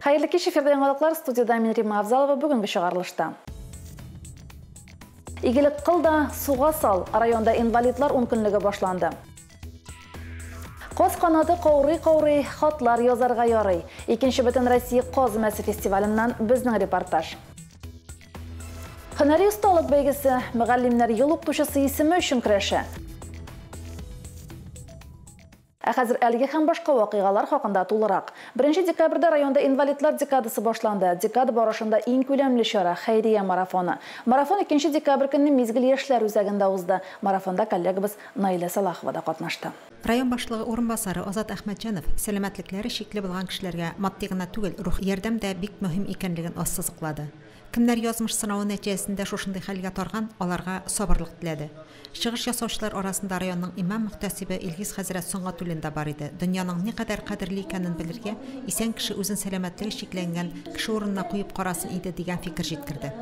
Хәерле кич, эфирда яңалыклар, студияда мин, Римма Авзалова, бүгенге чыгарылышта. Игелек кыл да суга сал. Районда инвалидлар ункөнлеге башланды. Каз канаты каурый-каурый, хатлар язарга ярый. Икенче Бөтенроссия каз өмәсе фестиваленнән безнең репортаж. Һөнәри осталык бәйгесе, мөгаллимнәр ел укытучысы исеме өчен көрәшә. Ә хәзер әлеге һәм башка вакыйгалар хакында тулырак. Беренче декабрьдә районда инвалидлар декадасы башланды. Декада барышында иң күләмле чара, хәйрия марафоны. Марафон икенче декабрь көнне Мизгел яшьләр үзәгендә узды. Марафонда коллегабыз Наилә Сәлахова да катнашты. Район башлыгы урынбасары Азат Әхмәтҗанов сәламәтлекләре чикле булган кешеләргә матди гына түгел, рухи ярдәм дә бик мөһим икәнлеген ассызыклады. Кемнәр язмыш сынавы нәтиҗәсендә шушындый хәлгә тарган, аларга сабырлык теләде. Чыгыш ясаучылар арасында районның имам-мөхтәсибе Илгиз хәзрәт Сөнгатуллин да бар иде. Дөньяның никадәр кадерле икәнен белергә, исән кеше үзен сәламәтлеге чикләнгән кеше урынына куеп карасын иде, дигән фикер җиткерде.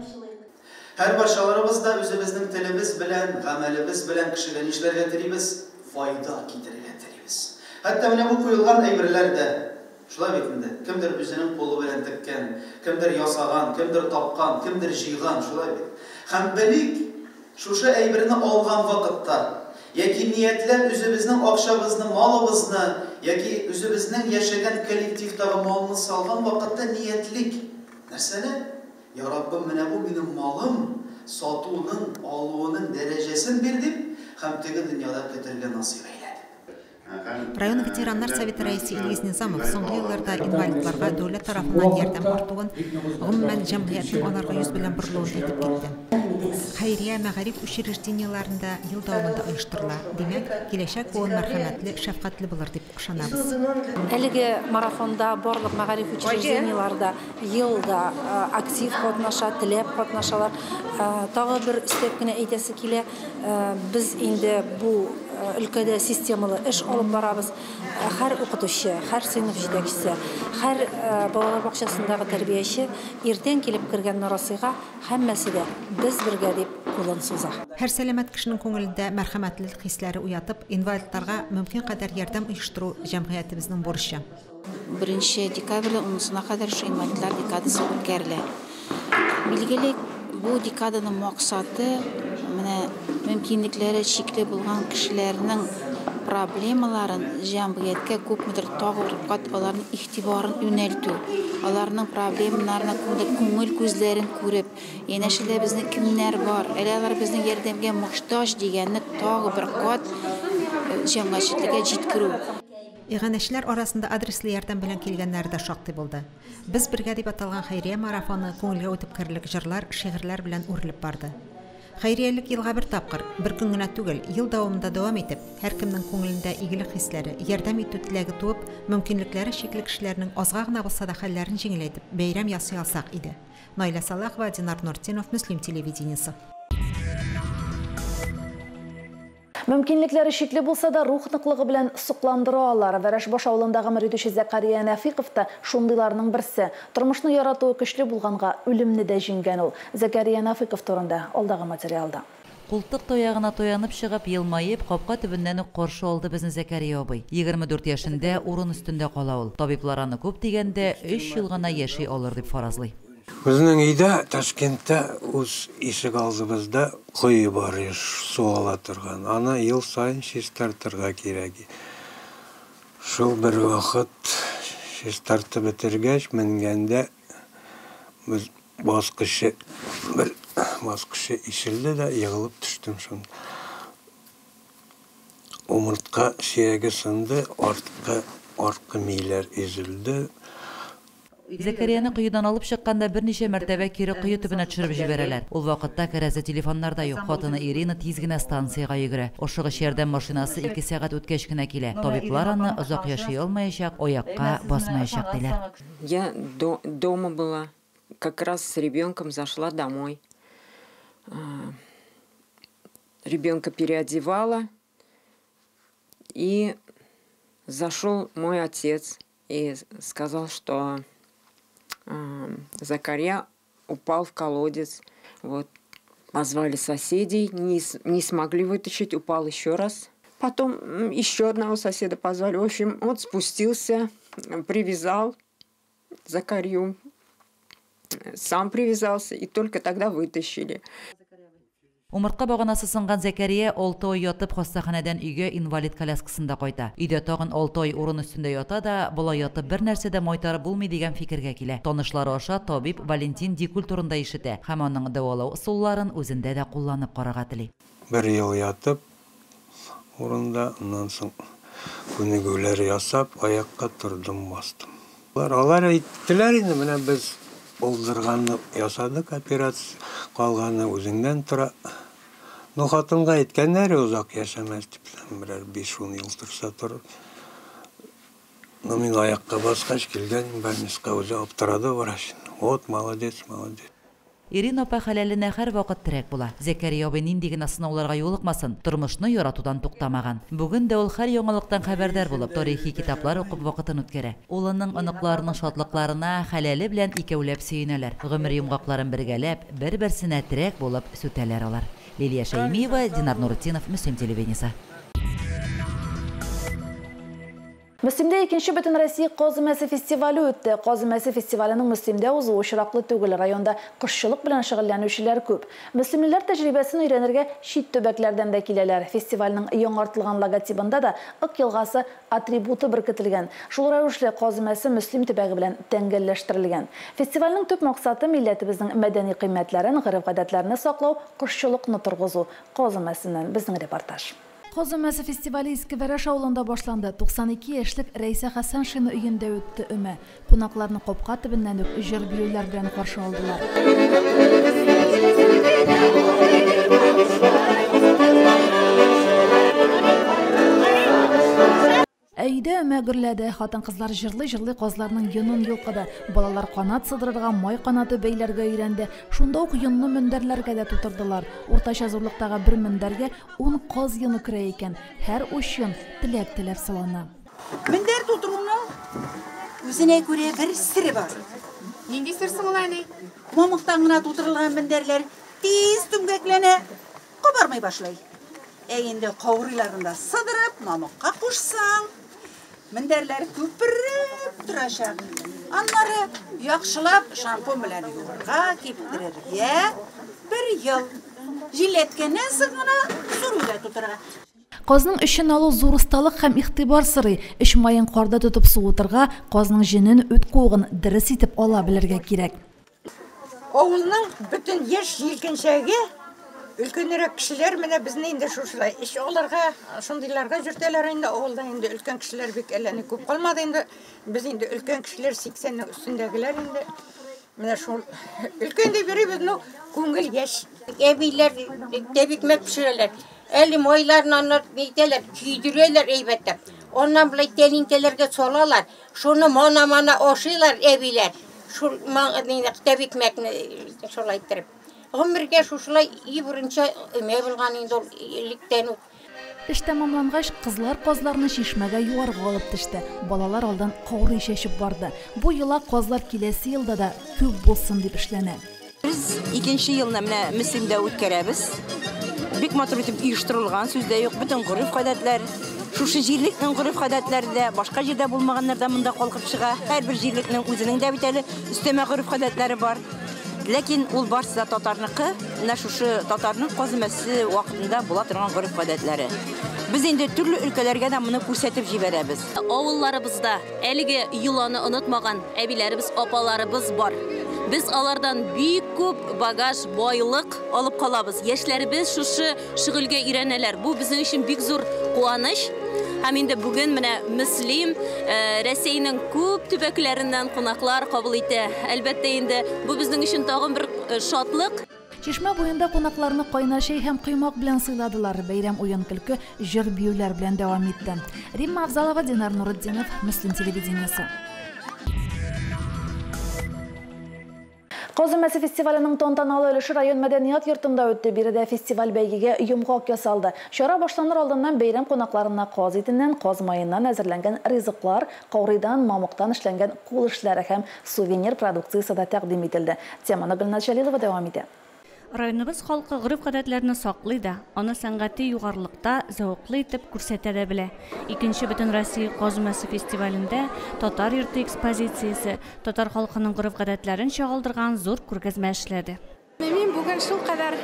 Һәрбарчаларыбыз да үзебезнең телебез белән, гамәлебез белән кешегә нишләргә телибез? Файда китерергә телибез. Хәтта менә бу куелган әйберләр дә, шулай бит инде, кемдер үзенең кулы белән теккән, кемдер ясаган, кемдер тапкан, кемдер җыйган, шулай бит. Һәм белик, шушы әйберне алган вакытта, яки ниятләп үзебезнең акчабызны, малыбызны, яки үзебезнең яшәгән коллективтагы малны салган вакытта ниятлик. Нәрсәне? Я Раббым, менә бу минем малым, сатуның, алуының дәрәҗәсен бир дип, һәм теге дөньяда көтәргә насыйп әйлә дип. Район ветераннар советы рәисе Илгиз Низамов соңгы елларда инвалидларга дәүләт тарафыннан ярдәм артуын, гомумән, җәмгыятьнең аларга йөз белән борылуын әйтеп китте. Хәйрия мәгариф учреждениеләрендә ел дәвамында оештырыла. Димәк, киләчәк буын мәрхәмәтле, шәфкатьле булыр дип ышанабыз. Әлеге марафонда барлык мәгариф учреждениеләре дә ел да актив катнаша, теләп катнашалар. Тагы бер өстәп кенә әйтәсе килә, без инде бу өлкәдә системалы эш алып барабыз. Һәр укытучы, һәр сыйныф җитәкчесе, һәр балалар бакчасындагы тәрбияче иртән килеп кергән нарасыйга һәммәсе дә без бергә дип кулын суза. Һәр сәламәт кешенең күңелендә мәрхәмәтлелек хисләре уятып, инвалидларга мөмкин кадәр ярдәм оештыру җәмгыятебезнең бурычы. Беренче декабрьдә унысына кадәр шул инвалидлар декадасы үткәрелә. Билгеле, бу декаданың максаты менә мөмкинлекләре чикле булган кешеләрнең проблемаларын җәмгыятькә күпмедер тагы бер кат аларның игътибарын юнәлтү, аларның проблемаларына күпмедер күңел күзләрен күреп, янәшәдә безнең кемнәр бар, әле алар безнең ярдәмгә мохтаҗ дигәнне тагы бер кат җәмгыятьчелеккә җиткерү. Иганәчеләр арасында адреслы ярдәм белән килгәннәре дә шактый булды. Без бергә дип аталган хәйрия марафоны күңелгә үтеп керерлек җырлар, шигырьләр белән үрелеп барды. Хәйриялек елга бер тапкыр, бер көн генә түгел, ел дәвамында дәвам итеп, һәркемнең күңелендә игелек хисләре, ярдәм итү теләге туып, мөмкинлекләре чикле кешеләрнең азга гына булса да хәлләрен җиңеләйтеп, бәйрәм ясый алсак иде. Наилә Салахова, Динар Нуртдинов, Мөслим телевидениесе. Мөмкинлекләре чикле булса да, рух ныклыгы белән сокландыра алар. Вәрәшбаш авылында гомер итүче Зәкария Нәфиков та шундыйларның берсе. Тормышны яратуы көчле булганга үлемне дә җиңгән ул. Зәкария Нәфиков турында алдагы материалда. Култык таягына таянып чыгып, елмаеп, капка төбеннән үк каршы алды безне Зәкәрия абый. 24 яшендә урын өстендә кала ул. Табиблар аны күп дигәндә 3 ел гына яши алыр дип фаразлый. Безнең өйдә Ташкентта үз ишек алдыбызда кое бар, су ала торган. Аны ел саен чистартырга кирәк. Шул бер вакыт чистартып бетергәч, менгәндә без баскычы, бер баскычы ишелде дә егылып төштем шунда. Умыртка сөяге сынды, арткы миләр изелде. Зәкәрияне коедан алып чыкканда берничә мәртәбә кире кое төбенә төшереп җибәрәләр. Ул вакытта кәрәзле телефоннар да юк. Хатыны Ирина тиз генә станциягә йөгерә. Ашыгыч ярдәм машинасы 2 сәгать үткәч кенә килә. Табиблар аны озак яши алмаячак, аякка басмаячак диләр. Я дома была, как раз с ребенком зашла домой. Ребенка переодевала, и зашел мой отец и сказал, что Закария упал в колодец. Позвали соседей, не смогли вытащить, упал еще раз. Потом еще одного соседа позвали. Он спустился, привязал Закарью. Сам привязался, и только тогда вытащили. Умыртка баганасы сынган Зәкәрия 6 ай ятып хастаханәдән өйгә инвалид коляскасында кайта. Өйдә тагын 6 ай урын өстендә ята да, болай ятып бер нәрсә дә майтарып булмый дигән фикергә килә. Танышлары аша табиб Валентин Дикуль турында ишетә һәм аның дәвалау ысулларын үзендә дә кулланып карарга тели. Бер ел ятып урында, аннан соң күнегүләр ясап, аякка тордым, бастым. Алар әйттеләр инде, менә без булдырганны ясадык операция, калганы үзеңнән тора. Но хатынга әйткәннәр озак яшәмәс дип, берәр 5-10 ел торса торыр. Но мин аякка баскач килгән больницага үзе аптырады врач. Вот, молодец, молодец. Ирина апа хәләленә һәр вакыт терәк була. Зәкәрия абый нинди генә сынауларга юлыкмасын, тормышны яратудан туктамаган. Бүген дә ул һәр яңалыктан хәбәрдар булып, тарихи китаплар укып вакытын үткәрә. Улының, оныкларының шатлыкларына хәләле белән икәүләп сөенәләр. Гомер йомгакларын бергәләп, бер-берсенә терәк булып сүтәләр алар. Лилия Шәймиева, Динар Нуртдинов, Мөслим телевидениесе. Мөслимдә икенче Бөтенроссия Каз өмәсе фестивале үтте. Каз өмәсе фестиваленең Мөслимдә узуы очраклы түгел. Районда кошчылык белән шөгыльләнүчеләр күп. Мөслимлеләр тәҗрибәсен өйрәнергә чит төбәкләрдән дә киләләр. Фестивальнең яңартылган логотибында да Ык елгасы атрибуты беркетелгән. Шул рәвешле Каз өмәсе Мөслим төбәге белән тәңгәлләштерелгән. Фестивальнең төп максаты милләтебезнең мәдәни кыйммәтләрен, гореф-гадәтләрне саклау, кошчылыкны торгызу. Каз өмәсеннән безнең репортаж. Каз өмәсе фестивале Иске Вәрәш авылында башланды. 92 яшьлек Рәйсә Хәсәншина өендә үтте өмә. Кунакларны капка төбеннән үк җыр-биюләр белән каршы алдылар. Өйдә өмә гөрләде. Хатын-кызлар җырлый-җырлый казларның йонын йолкыды. Балалар канат сыдырырга, май канаты бәйләргә өйрәнде. Шунда ук йонны мендәрләргә дә тутырдылар. Уртача зурлыктагы бер мендәргә 10 каз йоны керә икән. Һәр уч йон теләк теләп салына. Мендәр тутыруның үзенә күрә бер сере бар. Нинди сер соң ул, әни? Мамыктан гына тутырылган мендәрләр тиз түмгәкләнә, кабармый башлый. Ә инде каурыйларын да сыдырып, мамыкка кушсаң, мендәрләр күпереп торачак. Аннары яхшылап шампунь белән юырга, киптерергә бер ел. Җилләткәннән соң гына сүрүгә тутырырга. Казның эчен алу зур осталык һәм игътибар сорый. Эч маен карда тотып суытырга, казның җенен, үт куыгын дөрес итеп ала белергә кирәк. Авылның бөтен яшь җилкенчәге, өлкәнрәк кешеләр менә безне инде шушылай эш алырга, шундыйларга йөртәләр инде. Авылда инде өлкән кешеләр бик әллә ни күп калмады инде. Без инде өлкән кешеләр 80-нең өстендәгеләр инде. Менә шул өлкән дип йөрибез, но күңел яшь. Әбиләр тәбикмәк пешерәләр. Әле майларын аннан нитәләр, көйдерәләр әйбәтләп. Аннан болай тәлинкәләргә салалар. Шуны мана-мана ашыйлар әбиләр. Шул тәбикмәкне шулай иттереп. Гомергә шушылай өй борынча өмә булган инде ул электән үк. Эш тәмамлангач, кызлар казларны чишмәгә юарга алып төште. Балалар алдан каурый чәчеп барды. Бу йола казлар киләсе елда да күп булсын дип эшләнә. Без икенче елны менә Мөслимдә үткәрәбез. Бик матур итеп оештырылган, сүз дә юк, бөтен гореф-гадәтләр, шушы җирлекнең гореф-гадәтләре дә, башка җирдә булмаганнар да монда калкып чыга. Һәрбер җирлекнең үзенең дә бит әле өстәмә гореф-гадәтләре бар. Ләкин ул барсы да татарныкы, менә шушы татарның каз өмәсе вакытында була торган гореф-гадәтләре. Без инде төрле өлкәләргә дә моны күрсәтеп җибәрәбез. Авылларыбызда әлеге йоланы онытмаган әбиләребез, апаларыбыз бар. Без алардан бик күп багаж, байлык алып калабыз. Яшьләребез шушы шөгыльгә өйрәнәләр. Бу безнең өчен бик зур куаныч. Һәм инде бүген менә Мөслим Рәсәйнең күп төбәкләреннән кунаклар кабул итә. Әлбәттә инде бу безнең өчен тагын бер шатлык. Чишмә буенда кунакларны кайнар чәй һәм коймак белән сыйладылар. Бәйрәм уен-көлке, җыр-биюләр белән дәвам итте. Римма Авзалова, Динар Нуртдинов, Мөслим телевидениесе. Каз өмәсе фестиваленең тантаналы өлеше район мәдәният йортында үтте. Биредә фестиваль бәйгегә йомгак ясалды. Чара башланыр алдыннан бәйрәм кунакларына каз итеннән, каз маеннан әзерләнгән ризыклар, каурыйдан, мамыктан эшләнгән кул эшләре һәм сувенир продукциясе дә тәкъдим ителде. Теманы Гөлназ Җәлилова дәвам итә. Районыбыз халкы гореф-гадәтләрне саклый да, аны сәнгати югарылыкта зәвыклы итеп күрсәтә дә белә. Икенче Бөтенроссия каз өмәсе фестивалендә Татар йорты экспозициясе татар халкының гореф-гадәтләрен чагылдырган зур күргәзмә эшләде. Мин бүген шулкадәр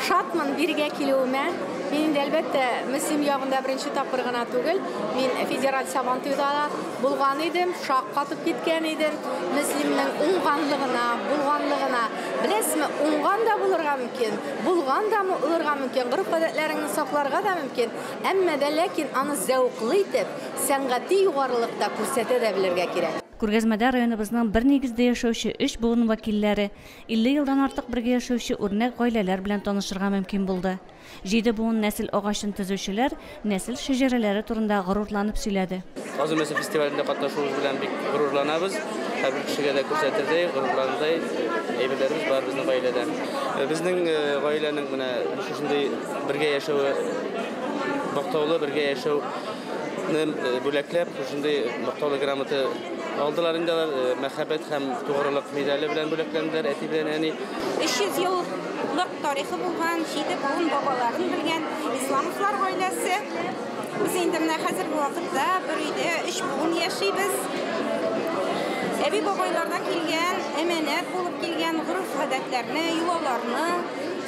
шатмын бирегә килүемә. Мин инде, әлбәттә, Мөслим ягында беренче тапкыр гына түгел. Мин федераль Сабантуйда да булган идем, шаккатып киткән идем. Мөслимнең уңганлыгына, булганлыгына. Беләсезме, уңган да булырга мөмкин, булган да булырга мөмкин, гореф-гадәтләреңне сакларга да мөмкин. Әмма дә ләкин аны зәвыклы итеп, сәнгати югарылыкта күрсәтә дә белергә кирәк. Күргәзмәдә районыбызның бер нигездә яшәүче өч буын вәкилләре, 50 елдан артык бергә яшәүче үрнәк гаиләләр белән танышырга мөмкин булды. Җиде буын нәсел агачын төзүчеләр нәсел шәҗәрәләре турында горурланып сөйләде. Каз өмәсе фестивалендә катнашуыбыз белән бик горурланабыз. Һәрбер кешегә дә күрсәтердәй, горурланырдай әйберләребез бар безнең гаиләдә. Безнең гаиләнең менә шушындый бергә яшәве, мактаулы бергә яшәүне бүләкләп, шушындый мактаулы грамота алдылар инде алар. Мәхәббәт һәм тугрылык медале белән бүләкләнделәр әти белән әни. 300 еллык тарихы булган, җиде буын бабаларын белгән Исламовлар гаиләсе. Без инде менә хәзерге вакытта бер өйдә өч буын яшибез. Әби бабайлардан килгән, әманәт булып килгән гореф-гадәтләрне, йолаларны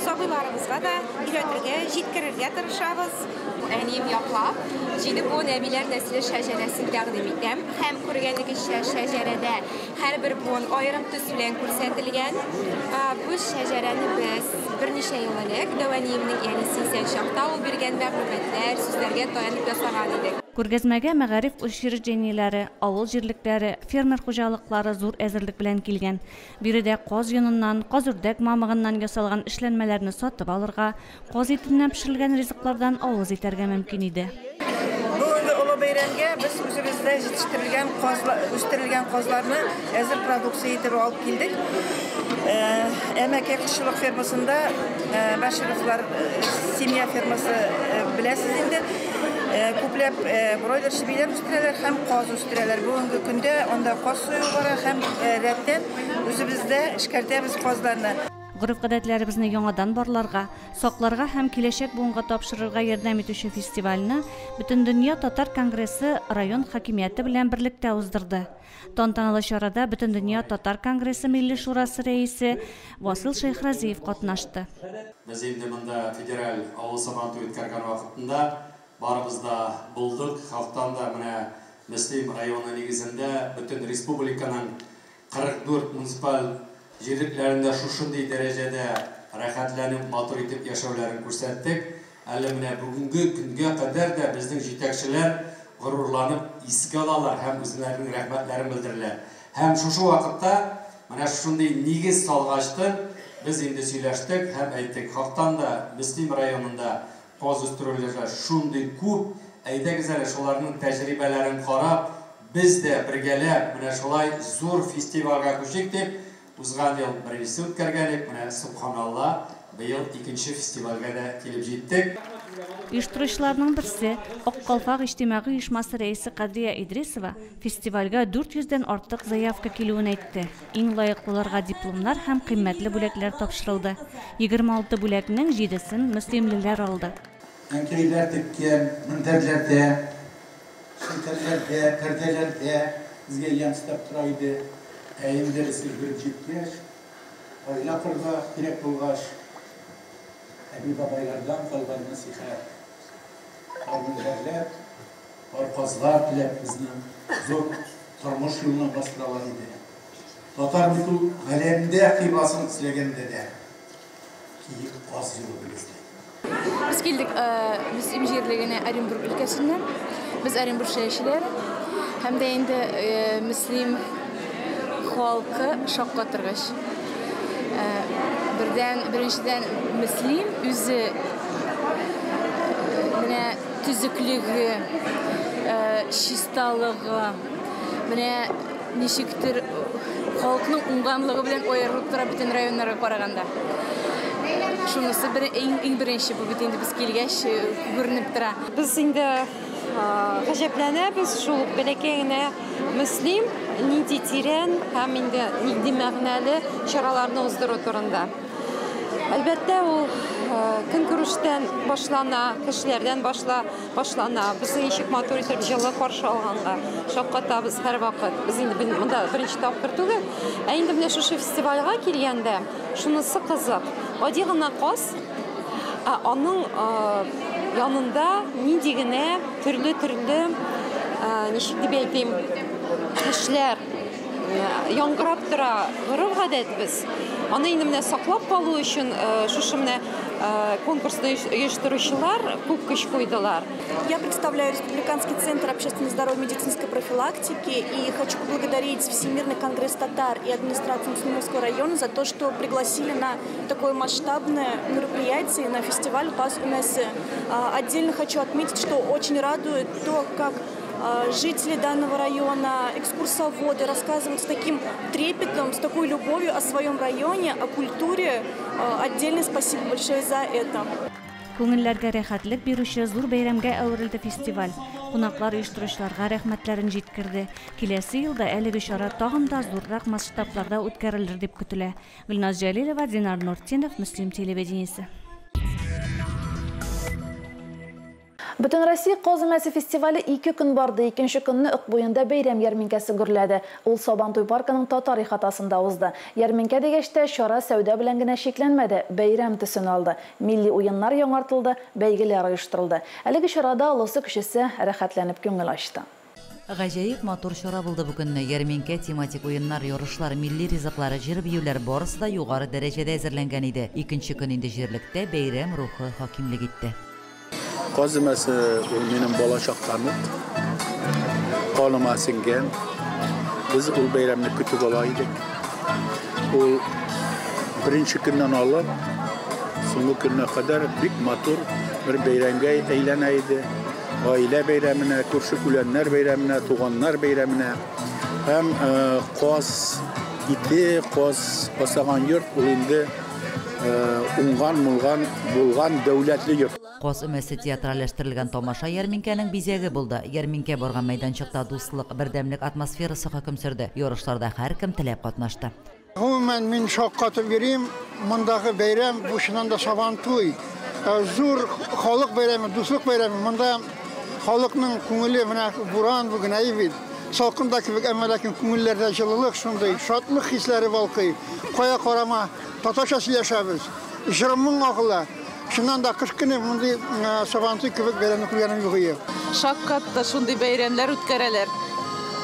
сабыйларыбызга да өйрәтергә, җиткерергә тырышабыз. Әнием яклап, җиде буын әбиләр нәселе шәҗәрәсен тәкъдим итәм. Һәм күргәнегезчә, шәҗәрәдә һәрбер буын аерым төс белән күрсәтелгән. Бу шәҗәрәне без берничә ел элек дәү әниемнең әнисе исән чакта ул биргән мәгълүматлар, сүзләргә таянып ясаган идек. Күргәзмәгә мәгариф учреждениеләре, авыл җирлекләре, фермер хуҗалыклары зур әзерлек белән килгән. Биредә каз йоныннан, каз-үрдәк мамыгыннан ясалган эшләнмәләрне сатып алырга, каз итеннән пешерелгән ризыклардан авыз итәргә мөмкин иде. Бүгенге олы бәйрәмгә без үзебездә җитештерелгән казлар, үстерелгән казларны әзер продукция итеп алып килдек. Әмәкәй кошчылык фермасында Башировлар семья фермасы беләсез инде. Күпләп бройлер чебиләр үстерәләр һәм каз үстерәләр. Бүгенге көндә анда каз сую бара һәм рәттән үзебездә эшкәртәбез казларны. Гореф-гадәтләребезне яңадан барларга, сакларга һәм киләчәк буынга тапшырырга ярдәм итүче фестивальне Бөтендөнья татар конгрессы район хакимияте белән берлектә уздырды. Тантаналы чарада Бөтендөнья татар конгрессы Милли шурасы рәисе Васил Шәйхразиев катнашты. Без инде монда федераль авыл Сабантуй үткәргән вакытында барыбыз да булдык. Халыктан да менә Мөслим районы нигезендә бөтен республиканың 44 муниципаль җирлекләрендә шушындый дәрәҗәдә рәхәтләнеп, матур итеп яшәүләрен күрсәттек. Әле менә бүгенге көнгә кадәр дә безнең җитәкчеләр горурланып искә алалар һәм үзләренең рәхмәтләрен белдерәләр. Һәм шушы вакытта менә шушындый нигез салгачтын без инде сөйләштек һәм әйттек, хактан да Мөслим районында каз үстерүләр шундый күп, әйдәгез әле шуларның тәҗрибәләрен карап, без дә бергәләп менә шулай зур фестивальгә күчик дип, узган ел беренчесе үткәргән идек, менә субханалла, быел икенче фестивальгә дә килеп җиттек. Оештыручыларның берсе, Ак калфак иҗтимагый оешмасы рәисе Кадрия Идрисова фестивальгә 400 дән артык заявка килүен әйтте. Иң лаеклыларга дипломнар һәм кыйммәтле бүләкләр тапшырылды. 26 бүләкнең җидесен мөслимлеләр алды. Әнкәйләр теккән мендәрләрдә, челтәрләрдә, пәрдәләрдә безгә ямь өстәп тора иде. Ә инде без өлгереп җиткәч, гаилә корырга кирәк булгач, әби-бабайлардан калган нәсыйхәт, пар мендәрләр, пар казлар теләп безне зур тормыш юлына бастыралар иде. Татар бит ул галәмдә кыйбласын эзләгәндә дә киек каз юлы дип эзли. Без килдек Мөслим җирлегенә Оренбург өлкәсеннән. Без Оренбург шәһәрчеләре. Һәм дә инде Мөслим халкы шаккатыргыч. Бердән, беренчедән Мөслим үзе менә төзеклеге, чисталыгы, менә ничектер халыкның уңганлыгы белән аерылып тора бөтен районнарга караганда. Шунысы бер иң беренче бу бит инде без килгәч күренеп тора. Без инде гаҗәпләнәбез шул бәләкәй генә Мөслим нинди тирән һәм инде нинди мәгънәле чараларны уздыру турында. Әлбәттә, ул көнкүрештән башлана, кешеләрдән башлана. Безне ничек матур итеп җылы каршы алганга шаккатабыз һәрвакыт. Без инде монда беренче тапкыр түгел. Ә инде менә шушы фестивальгә килгәндә, шунысы кызык. Гади гына каз, ә аның янында нинди генә төрле-төрле, ничек дип әйтим, эшләр яңгырап тора. Гореф-гадәтебез. Аны инде менә саклап калу өчен шушы менә конкурсны оештыручылар күп көч куйдылар. Я представляю Республиканский центр общественного здоровья и медицинской профилактики и хочу поблагодарить Всемирный конгресс татар и администрацию Муслимовского района за то, что пригласили на такое масштабное мероприятие, на фестиваль Каз өмәсе. Отдельно хочу отметить, что очень радует то, как жители данного района, экскурсоводы рассказывают с таким трепетом, с такой любовью о своем районе, о культуре. Отдельное спасибо большое за это. Күңелләргә рәхәтлек бирүче зур бәйрәмгә әверелде фестиваль. Кунаклар оештыручыларга рәхмәтләрен җиткерде. Киләсе елда әлеге чара тагын да зуррак масштабларда үткәрелер дип көтелә. Гөлназ Җәлилова, Динар Нуртдинов, Мөслим телевидениесе. Бөтенроссия Каз өмәсе фестивале 2 көн барды. Икенче көнне Ык буенда бәйрәм ярминкәсе гөрләде. Ул Сабантуй паркының татар ихатасында узды. Ярминкә дигәч тә чара сәүдә белән генә чикләнмәде, бәйрәм төсен алды. Милли уеннар яңартылды, бәйгеләр оештырылды. Әлеге чарада олысы кечесе рәхәтләнеп күңел ачты. Гаҗәеп матур чара булды бу көнне. Ярминкә, тематик уеннар, ярышлар, милли ризыклары, җыр-биюләр барысы да югары дәрәҗәдә әзерләнгән иде. Икенче көн инде җирлектә бәйрәм рухы хакимлек итте. Каз өмәсе ул минем балачактан ук каныма сеңгән. Без ул бәйрәмне көтеп ала идек. Ул беренче көннән алып соңгы көненә кадәр бик матур бер бәйрәмгә әйләнә иде. Гаилә бәйрәменә, күрше күләннәр бәйрәменә, туганнар бәйрәменә. Һәм каз ите, каз асаган йорт ул инде уңган, мулган, булган дәүләтле йорт. Каз өмәсе театральләштерелгән тамаша ярминкәнең бизәге булды. Ярминкә барган мәйданчыкта дуслык, бердәмлек атмосферасы хөкем сөрде. Ярышларда һәркем теләп катнашты. Гомумән, мин шаккатып йөрим. Мондагы бәйрәм бу чыннан да Сабантуй. Зур халык бәйрәме, дуслык бәйрәме. Монда халыкның күңеле менә буран бүген әйе бит. Салкын да кебек, әмма ләкин күңелләрдә җылылык, шундый шатлык хисләре балкый. Кая карама, татарча сөйләшәбез. Җырымның агыла. Чыннан да кыш көне мондый Сабантуй кебек бәйрәмне күргәнем юк иде. Шаккатты, шундый бәйрәмнәр үткәрәләр.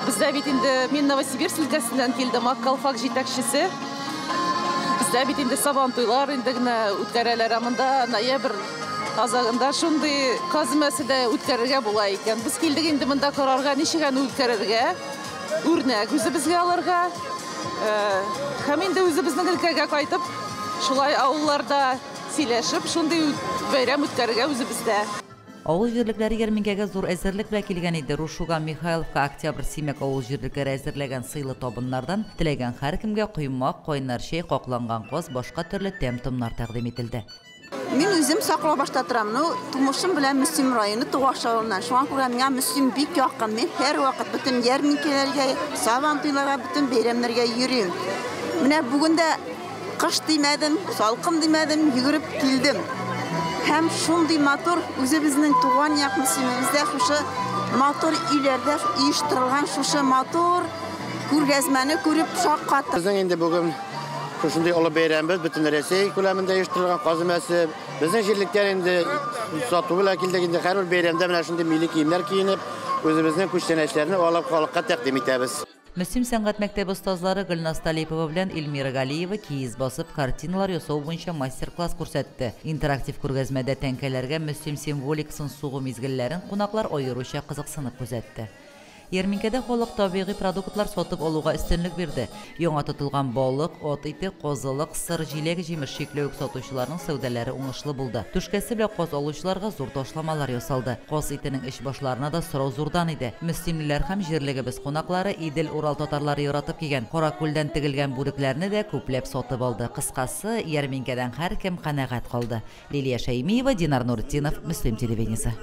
Бездә бит инде мин Новосибирск өлкәсеннән килдем, Ак калфак җитәкчесе. Бездә бит инде Сабантуйлар инде генә үткәрәләр, ә монда ноябрь азагында шундый каз өмәсе дә үткәрергә була икән. Без килдек инде монда карарга, ничек аны үткәрергә, үрнәк үзебезгә алырга. Һәм инде үзебезнең өлкәгә кайтып, шулай авылларда сөйләшеп, шундый бәйрәм үткәрергә үзебездә. Авыл җирлекләре ярминкәгә зур әзерлек белән килгән иде. Рушуга, Михайловка, Октябрь, Симәк авыл җирлекләре әзерләгән сыйлы табыннардан теләгән һәркемгә коймак, кайнар чәй, какланган каз, башка төрле тәм-томнар тәкъдим ителде. Мин үзем Саклаубашта торам. Ну, тумышым белән Мөслим районы Тугаш авылыннан. Шуңа күрә миңа Мөслим бик якын. Мин һәрвакыт бөтен ярминкәләргә, Сабантуйларга, бөтен бәйрәмнәргә йөрим. Менә бүген дә кыш димәдем, салкын димәдем, йөгереп килдем. Һәм шундый матур үзебезнең туган як Мөслимебездә шушы матур өйләрдә оештырылган шушы матур күргәзмәне күреп шаккаттым. Безнең инде бүген шушындый олы бәйрәмбез бөтен Рәсәй күләмендә оештырылган каз өмәсе. Безнең җирлектән инде сату белән килдек инде һәрбер бәйрәмдә менә шундый милли киемнәр киенеп, үзебезнең күчтәнәчләрне алып халыкка тәкъдим итәбез. Мөслим сәнгать мәктәбе остазлары Гөлназ Талипова белән Эльмира Галиева киез басып картиналар ясау буенча мастер-класс күрсәтте. Интерактив күргәзмәдә тәңкәләргә Мөслим символикасын сугу мизгелләрен кунаклар аеруча кызыксынып күзәтте. Ярминкәдә халык табигый продуктлар сатып алуга өстенлек бирде. Яңа тотылган балык, ат ите, казылык, сыр, җиләк, җимеш, чикләвек сатучыларның сәүдәләре уңышлы булды. Түшкәсе белән каз алучыларга зур ташламалар ясалды. Каз итенең эч башларына да сорау зурдан иде. Мөслимлеләр һәм җирлегебез кунаклары Идел-Урал татарлары яратып кигән каракүлдән тегелгән бүрекләрне дә күпләп сатып алды. Кыскасы, ярминкәдән һәркем канәгать калды. Лилия Шәймиева, Динар Нуртдинов, Мөслим телевидениесе.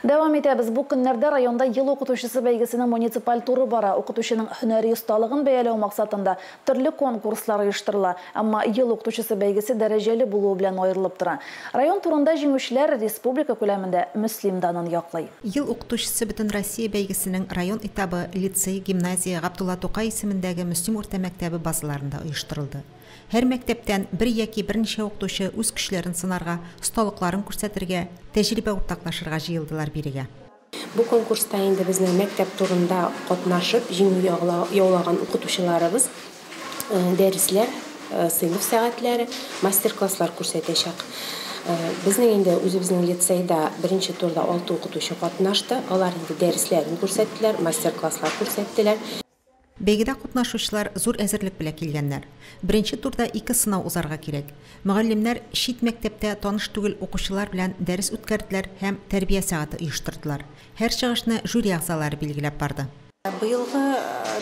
Дәвам итәбез. Бу көннәрдә районда Ел укытучысы бәйгесенең муниципаль туры бара. Укытучының һөнәри осталыгын бәяләү максатында төрле конкурслар оештырыла. Әмма Ел укытучысы бәйгесе дәрәҗәле булуы белән аерылып тора. Район турында җиңүчеләр республика күләмендә Мөслим данын яклый. Ел укытучысы Бөтенроссия бәйгесенең район этабы лицей, гимназия, Габдулла Тукай исемендәге Мөслим урта мәктәбе базаларында оештырылды. Һәр мәктәптән бер яки берничә укытучы үз көчләрен сынарга, осталыкларын күрсәтергә, тәҗрибә уртаклашырга җыелдылар бирегә. Бу конкурста инде безнең мәктәп турында катнашып, җиңү яулаган укытучыларыбыз дәресләр, сыйныф сәгатьләре, мастер-класслар күрсәтәчәк. Безнең инде үзебезнең лицейда беренче турда 6 укытучы катнашты. Алар инде дәресләрен күрсәттеләр, мастер-класслар күрсәттеләр. Бәйгедә катнашучылар зур әзерлек белән килгәннәр. Беренче турда 2 сынау узарга кирәк. Мөгаллимнәр чит мәктәптә таныш түгел укучылар белән дәрес үткәрделәр һәм тәрбия сәгате оештырдылар. Һәр чыгышны жюри әгъзалары билгеләп барды. Быелгы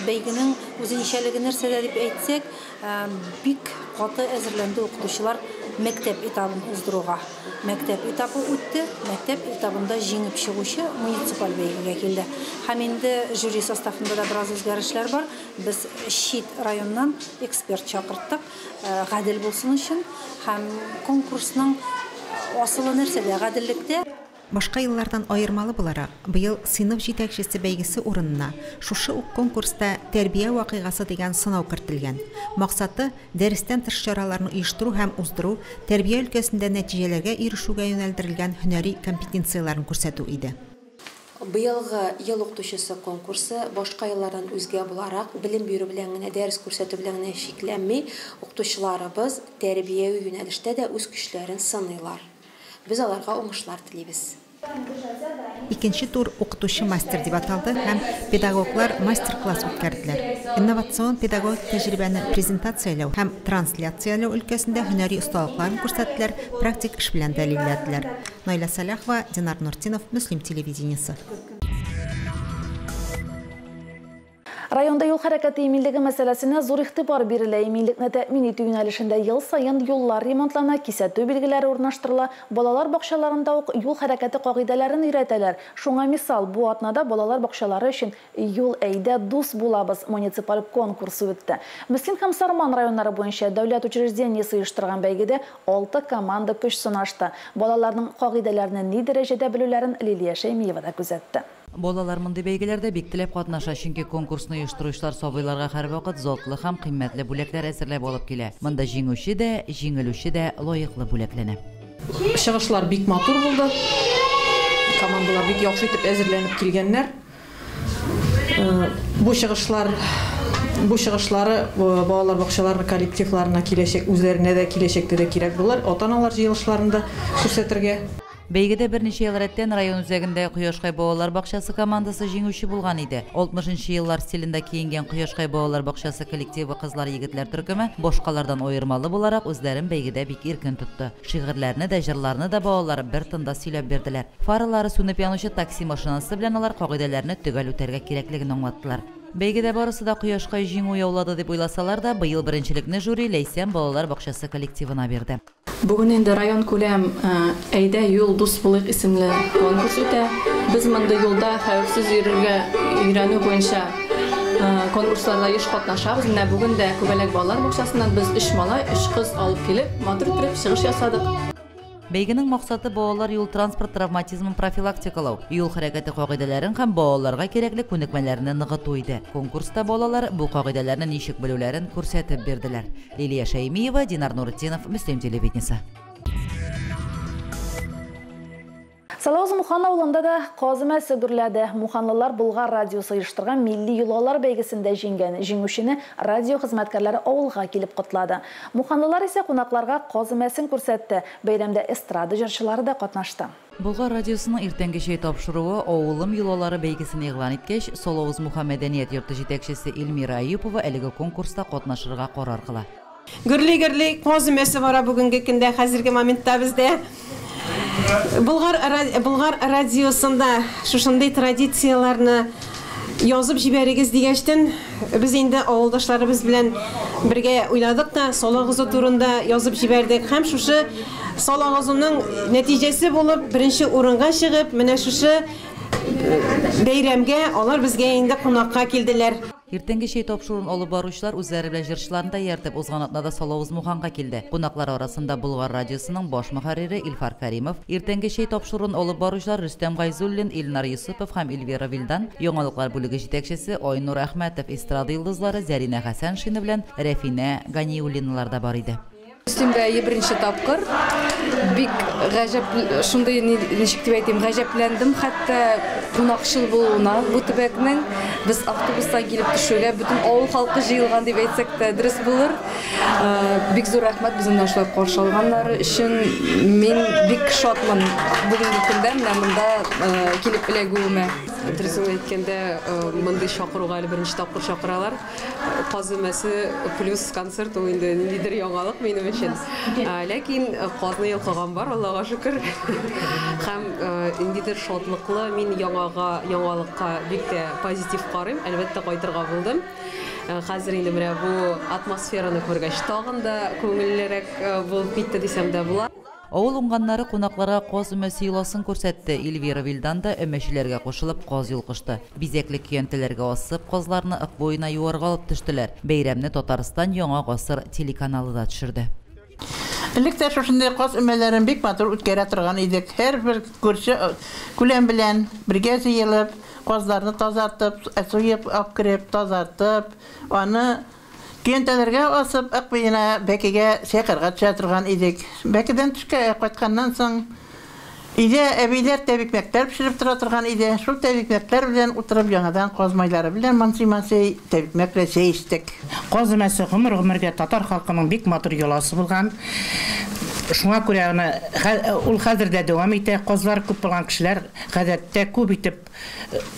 бәйгенең үзенчәлеге нәрсәдә дип әйтсәк, бик каты әзерләнде укытучылар мәктәп этабын уздыруга. Мәктәп этабы үтте, мәктәп этабында җиңеп чыгучы муниципаль бәйгегә килде. Һәм инде жюри составында да бераз үзгәрешләр бар. Без чит районнан эксперт чакырттык, гадел булсын өчен. Һәм конкурсның асылы нәрсәдә? Гаделлектә. Башка еллардан аермалы буларак, быел сыйныф җитәкчесе бәйгесе урынына шушы ук конкурста тәрбия вакыйгасы дигән сынау кертелгән. Максаты дәрестән тыш чараларны оештыру һәм уздыру, тәрбия өлкәсендә нәтиҗәләргә ирешүгә юнәлдерелгән һөнәри компетенцияләрен күрсәтү иде. Быелгы ел укытучысы конкурсы башка еллардан үзгә буларак, белем бирү белән генә, дәрес күрсәтү белән генә чикләнми, укытучыларыбыз тәрбияви юнәлештә дә үз көчләрен сыныйлар. Без аларга уңышлар телибез. Икенче тур укытучы мастер дип аталды һәм педагоглар мастер-класс үткәрделәр. Инновацион педагогик тәҗрибәне презентацияләү һәм трансляцияләү өлкәсендә һөнәри осталыкларын күрсәттеләр, практик эш белән дәлилләделәр. Наиля Саляхова, Динар Нуртинов, Мөслим телевидениесе. Районда юл хәрәкәте иминлеге мәсьәләсенә зур игътибар бирелә. Иминлекне тәэмин итү юнәлешендә ел саен юллар ремонтлана, кисәтү билгеләре урнаштырыла. Балалар бакчаларында ук юл хәрәкәте кагыйдәләрен өйрәтәләр. Шуңа мисал, бу атнада балалар бакчалары өчен «Юл әйдә, дус булабыз» муниципаль конкурсы үтте. Мөслим һәм Сарман районнары буенча дәүләт учреждениесе оештырган бәйгедә 6 команда көч сынашты. Балаларның кагыйдәләрне ни дәрәҗәдә белүләрен Лилия Шәймиева да күзәтте. Балалар мондый бәйгеләрдә бик теләп катнаша, чөнки конкурсны оештыручылар сабыйларга һәрвакыт затлы һәм кыйммәтле бүләкләр әзерләп алып килә. Монда җиңүче дә, җиңелүче дә лаеклы бүләкләнә. Чыгышлар бик матур булды. Командалар бик яхшы итеп әзерләнеп килгәннәр. Бу чыгышлары балалар бакчалары коллективларына киләчәк, үзләренә дә киләчәктә дә кирәк булыр. Ата-аналар җыелышларында күрсәтергә. Бәйгедә берничә ел рәттән район үзәгендә Кояшкай балалар бакчасы командасы җиңүче булган иде. 60 еллар стилендә киенгән Кояшкай балалар бакчасы коллективы кызлар-егетләр төркеме башкалардан аермалы буларак үзләрен бәйгедә бик иркен тотты. Шигырьләрне дә, җырларны да балалар бер тында сөйләп бирделәр. Фаралары сүнеп янучы такси машинасы белән алар кагыйдәләрне төгәл үтәргә кирәклеген аңлаттылар. Бәйгедә барысы да Кояшкай җиңү яулады дип уйласалар да, быел беренчелекне жюри Ләйсән балалар бакчасы коллективына бирде. Бүген инде район күләм «Әйдә юл дус булыйк» исемле конкурс үтә. Без мондый юлда хәвефсез йөрергә өйрәнү буенча конкурсларда еш катнашабыз. Менә бүген дә Күбәләк балалар бакчасыннан без 3 малай, 3 кыз алып килеп, матур итеп чыгыш ясадык. Бәйгенең максаты балалар юл-транспорт травматизмын профилактикалау, юл хәрәкәте кагыйдәләрен һәм балаларга кирәкле күнекмәләрне ныгыту иде. Конкурста балалар бу кагыйдәләрне ничек белүләрен күрсәтеп бирделәр. Лилия Шәймиева, Динар Нуртдинов, Мөслим телевидениесе. Салауз Мухан авылында да каз өмәсе гөрләде. Муханлылар Болгар радиосы оештырган милли йолалар бәйгесендә җиңгән җиңүчене радио хезмәткәрләре авылга килеп котлады. Муханлылар исә кунакларга каз өмәсен күрсәтте. Бәйрәмдә эстрада җырчылары да катнашты. Болгар радиосының иртәнге чәй тапшыруы «Авылым йолалары» бәйгесен игълан иткәч, Салауз Мухан мәдәният йорты җитәкчесе Эльмира Аюпова әлеге конкурста катнашырга карар кыла. Гөрли-гөрли каз өмәсе бара бүгенге көндә, хәзерге моментта бездә. Болгар радиосында шушындый традицияләрне Язып җибәрегез дигәчтен, без инде авылдашларыбыз белән бергә уйладык та, сал агызу турында язып җибәрдек. Һәм шушы сал агызуның нәтиҗәсе булып, беренче урынга чыгып, менә шушы бәйрәмгә алар безгә инде кунакка килделәр. Иртәнге чәй тапшыруын алып баручылар үзләре белән җырчыларны да ияртеп узган атнада Салавыз Муханга килде. Кунаклар арасында Болгар радиосының баш мөхәррире Илфар Кәримов, Иртәнге чәй тапшыруын алып баручылар Рөстәм Гайзуллин, Илнар Йосыпов һәм Эльвира Вилдан, яңалыклар бүлеге җитәкчесе Айнур Әхмәтов, эстрада йолдызлары Зәринә Хәсәншина белән Рәфинә Ганиуллиналар да бар иде. Мөслимдә беренче тапкыр бик гаҗәп, шундый ничек дип әйтим, гаҗәпләндем хәтта кунакчыл булуына бу төбәкнең. Без автобустан килеп төшүгә бөтен авыл халкы җыелган дип әйтсәк тә дөрес булыр. Бик зур рәхмәт безне менә шулай каршы алганнары өчен. Мин бик шатмын бүгенге көндә менә монда килеп эләгүемә. Дөресен әйткәндә, мондый чакыруга әле беренче тапкыр чакыралар. Каз өмәсе плюс концерт ул инде ниндидер яңалык минем өчен. Ләкин казны йолкыган бар, Аллага шөкер. Һәм ниндидер шатлыклы, мин яңага, яңалыкка бик тә позитив карыйм. Әлбәттә, кайтырга булдым. Хәзер инде менә бу атмосфераны күргәч, тагын да күңеллерәк булып китте дисәм дә була. Авыл уңганнары кунакларга каз өмәсе йоласын күрсәтте. Эльвира Вилдан да өмәчеләргә кушылып каз йолкышты. Бизәкле көянтәләргә асып, казларны Ык буена юарга алып төштеләр. Бәйрәмне Татарстан Яңа гасыр телеканалы да төшерде. Элек тә шушындай каз өмәләрен бик матур үткәрә торган идек. Һәрбер күрше күләм белән бергә җыелып, казларны тазартып, суеп алып кереп, тазартып, аны көянтәләргә асып, Ык буена бәкегә чайкарга төшә торган идек. Бәкедән төшкә кайтканнан соң өйдә әбиләр тәбикмәкләр пешереп тора торган иде. Шул тәбикмәкләр белән утырып яңадан каз майлары белән мансый-мансый тәбикмәк белән чәй эчтек. Каз өмәсе гомер-гомергә татар халкының бик матур йоласы булган. Шуңа күрә аны ул хәзер дә дәвам итә. Казлар күп булган кешеләр гадәттә күп итеп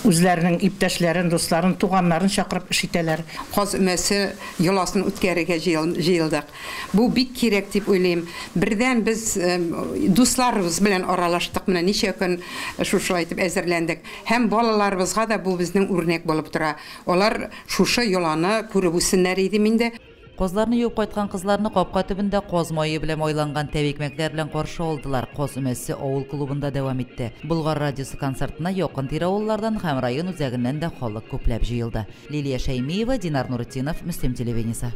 үзләренең иптәшләрен, дусларын, туганнарын чакырып эш итәләр. Каз өмәсе йоласын үткәрергә җыелдык. Бу бик кирәк дип уйлыйм. Бердән без дусларыбыз белән аралаштык, менә ничә көн шушылай итеп әзерләндек. Һәм балаларыбызга да бу безнең үрнәк булып тора. Алар шушы йоланы күреп үссеннәр иде инде. Казларны юып кайткан кызларны капка төбендә каз мае белән майланган тәбикмәкләр белән каршы алдылар. Каз өмәсе авыл клубында дәвам итте. Болгар радиосы концертына якын тирә авыллардан һәм район үзәгеннән дә халык күпләп җыелды. Лилия Шәймиева, Динар Нуретдинов, Мөслим телевидениесе.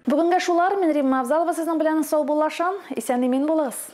Бүгенгә шулар. Мин Римма Авзалова сезнең белән саубуллашам. Исән-имин булыгыз.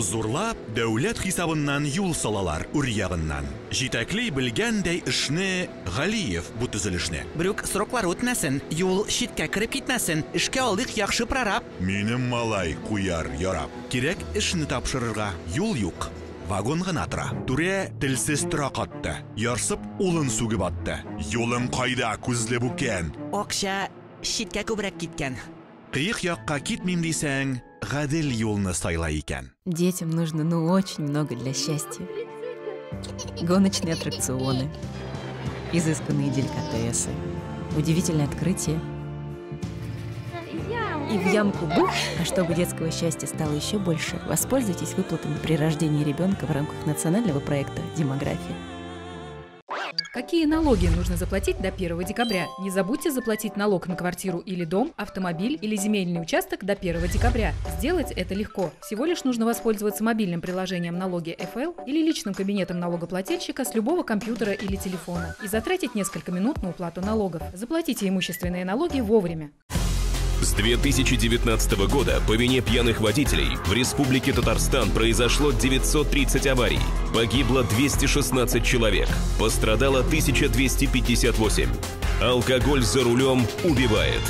Зурлап дәүләт хисабыннан юл салалар үр ягыннан. Җитәкли белгәндәй эшне Галиев бу төзелешне. Брюк сроклар үтмәсен, юл читкә кереп китмәсен, эшкә алыйк яхшы прораб. Минем малай куяр ярап. Кирәк эшне тапшырырга, юл юк. Вагон гына тора. Түрә телсез тора катты. Ярсып улын сүгеп атты. Юлың кайда, күзле бүкән? Акча читкә күбрәк киткән. Кыек якка китмим дисәң, гадел юлны сайла икән. Детям нужно, ну, очень много для счастья. Гоночные аттракционы, изысканные деликатесы, удивительное открытие. И в ямку бух, а чтобы детского счастья стало еще больше, воспользуйтесь выплатами при рождении ребенка в рамках национального проекта «Демография». Какие налоги нужно заплатить до 1 декабря? Не забудьте заплатить налог на квартиру или дом, автомобиль или земельный участок до 1 декабря. Сделать это легко. Всего лишь нужно воспользоваться мобильным приложением «Налоги ФЛ» или личным кабинетом налогоплательщика с любого компьютера или телефона и затратить несколько минут на уплату налогов. Заплатите имущественные налоги вовремя. С 2019 года по вине пьяных водителей в Республике Татарстан произошло 930 аварий. Погибло 216 человек. Пострадало 1258. Алкоголь за рулем убивает.